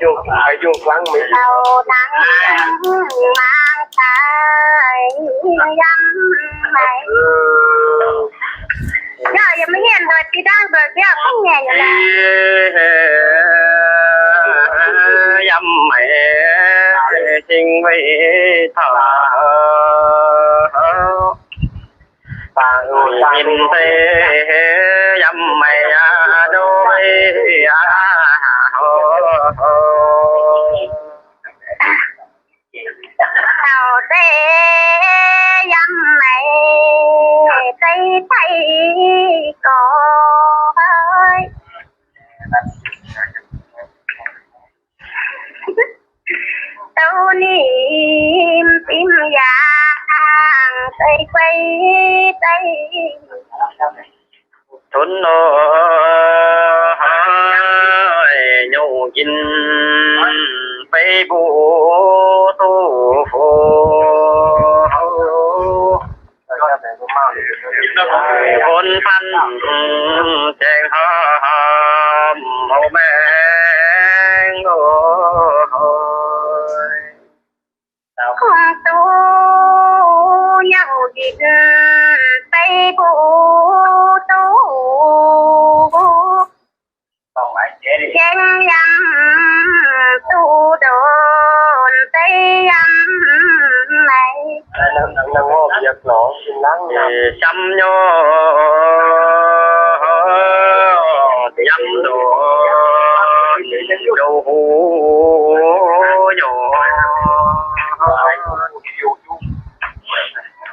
Taux dangh maaz daaih yiem maiv. Yaac yiem maiv hienh ndoih, bi dangh ndoih biauv hnangv nyei. Yiem maiv cing weih taux baac ninh se yiem maiv aqv, ndoih aqv. Taux deix yiem maiv deix deix gorx, douh ninh fim yaac deix guei deix. Tun nor haaix nyungc njien fei mbuo duqv bun fanh zaeng haaix mouc maengx oc. Kungx duqv nyauv ndin fei mbuo duqv nqaengv yiem duqv ndonx deix yiem maiv. Camv nyei yiem ndonx ndouh huv nyei.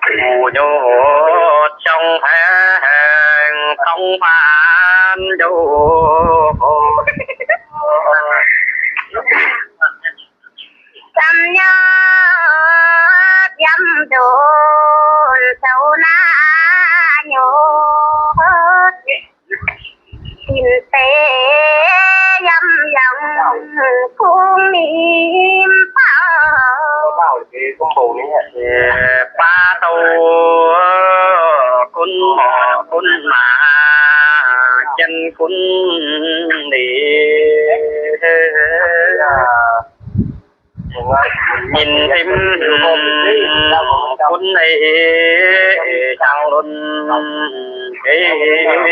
Gu'nyuoz jangx haengh dongh faanv njoux. Camv nyei yiem ndonx zoux naaiv nyungc. Dinh deix yiem yangh kungx nimc bauh. Baav douh gunv morc gunv maac jien gunv lic. Nyinh fim gunv ei jangx lunx jeiv.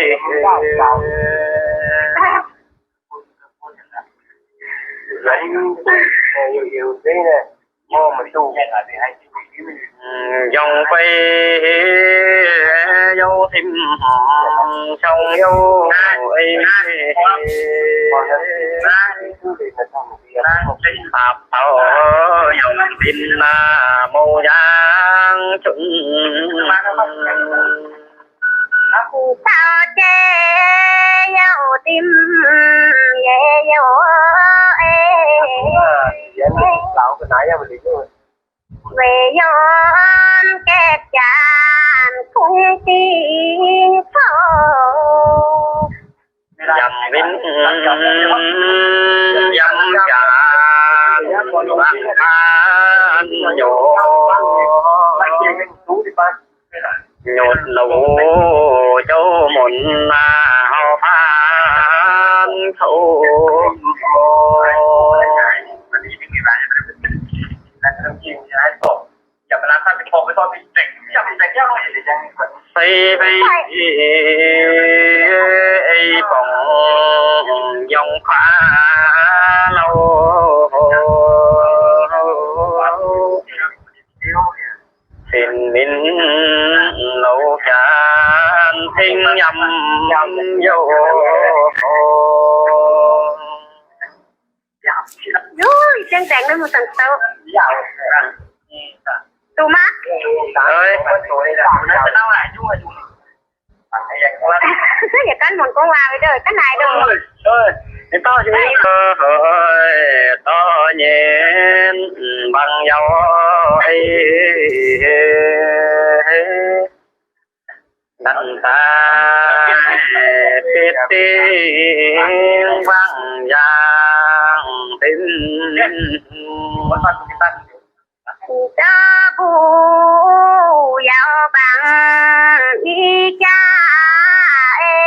Yongh fei youh tim, yongh youh ei. Baac taux yongh tin mouc yaangh cun. Taux jiex youh tim yie youh ei. Weic youh gaeqv janx kungx dingc kouv. Yamv win, yamv janx, mangc faanv nyutc. Nyutc nouh jouv munc, hauv faanv kouv. Fei fei ei borngz yongh kuaav lauh. Fin-mienh louh jaax cing yamv youh. Duqv mv? Yietc ganh munc gong waac deix, ganh naaic deix. Dorh nyei mbangc yaac ei. Ndanc daaih betv dingh wangv yaangh benx. Dauh mbuo yaac bangc i jaax ei.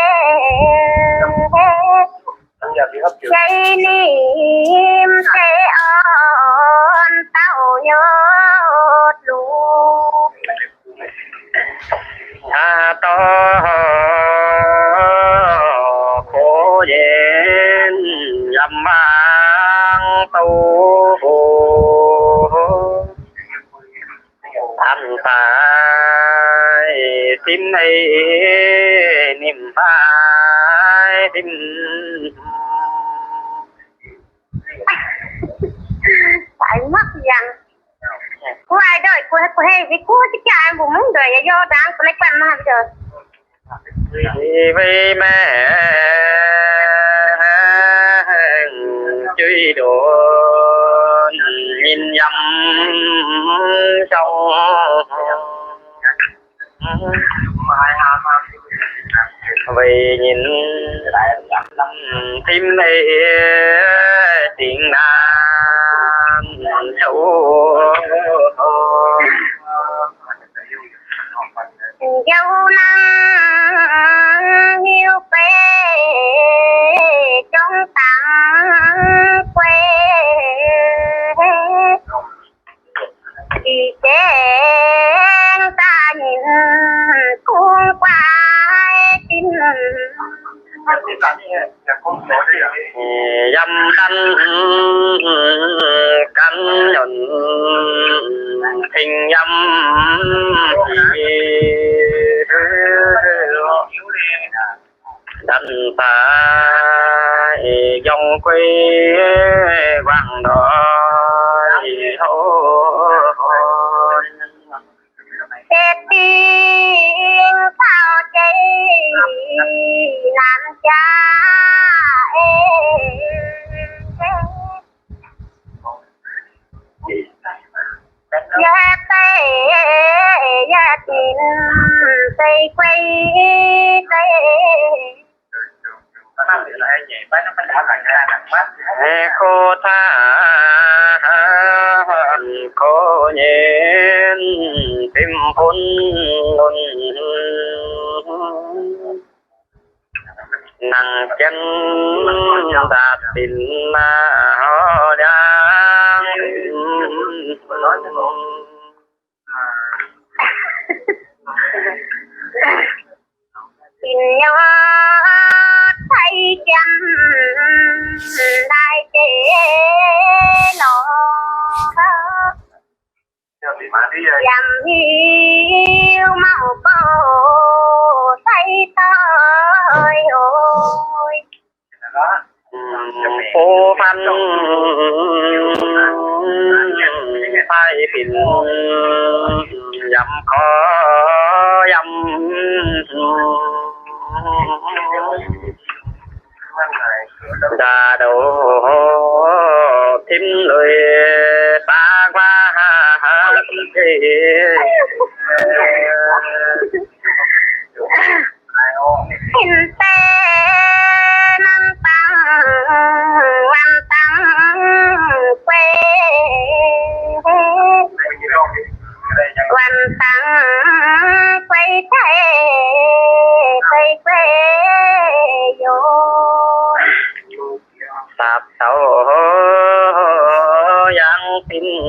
Jai ninh deix orn dauh nyuoqc luqc. Aa, dorh kox nyei yiem maang douh. An baaix simv ei, nimc baaix simv. Baaix mv yangh. Guv ai ndoih, guv hei, guv hei, guv ziex jaaix mbuo mungv ndoih yaac yov ndaangc, guv naaiv guanh mangc ndoih. Wei maengh juiv ndonx nyinh yiem jauv. Weic nyinh simv ei dingc naanc zoux. Yaac nangh hiuv beiv zong dangx guei. Ih dengx daaih nyinh kungx guaix zinh. Yiem daaih gan nyunc cing yiem daaih baaix yongh guei guangc ndoih houv. Setv dingc taux jeiv naanc jaax ei. Yaac deix yaac dingc deix guei deix. Kox taav kox nyei fim bun lunx. Nangc jienv ndaatv dinc maah hoz ndiangx. Dinc nyuoqc cai jienv daaih deix lorz. Yaac hiuv mauv bouh sai doix oc. Bouv fanh fai binc yaac korv yaac ndaa douc timv lui baav guaav. Ninh deix nangh dangh waanc dangh guei, waanc dangh guei daaih, guei guei yoc. Dapc taux yangh binc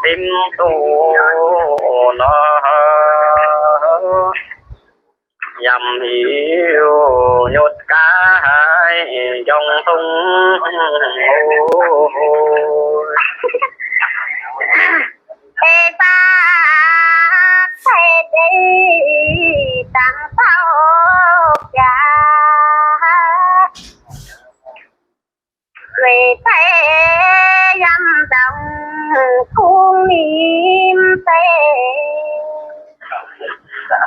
fim duqv nor, yaac hiuv nyutc gaax njorngh dongh. Deix baac cai deix dangx taux jaax. Weic deix yiem ndongc kungx nimc deix.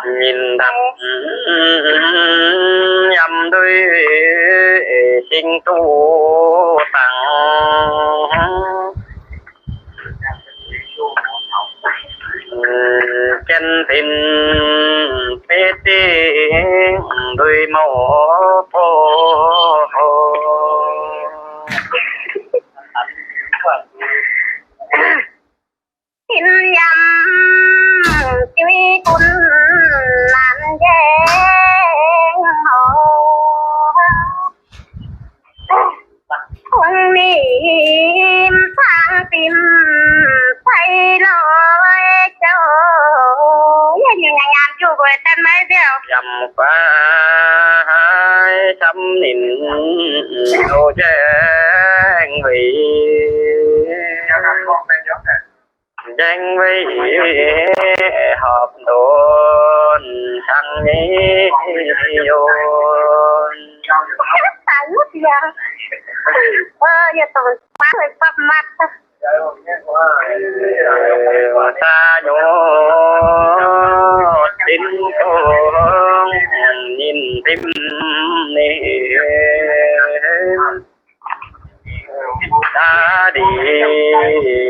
Nyinh ndapc yiem nduih sing duqv dangx. Jienv dinc betv dingc nduih mouc bouh. Tin yiem juiv bun naanc njaeng oc. Weic daaih maiv mbiauh. Yamh guaax camv ninh loz njaengv weic, njaengv weic horpc ndonx cang nyei yonc. Yie dongh baav weic bapv matv. Saa nyouz sin kongx ninh tim ninh, daa ndiev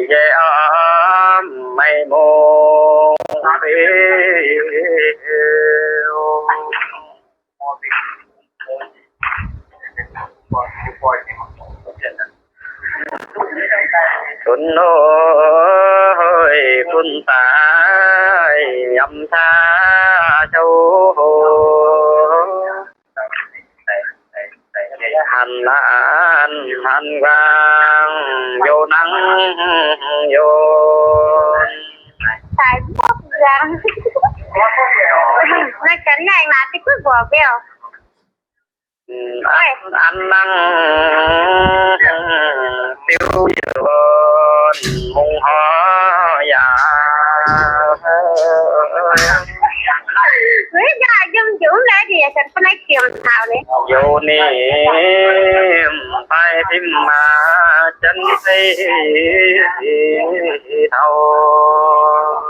njaih orm maiv mongh beu. Cunx loih gunv daaih yiem caa cou, hanc naanc hanc nquaang, youz nangv youz. Naaiv ganh naaiv naaic se guv mbuoqc mbiauh. An nangh diuh yie wuonh mungh horc yaac. Youz ninh fai tim maa jienv sei taux.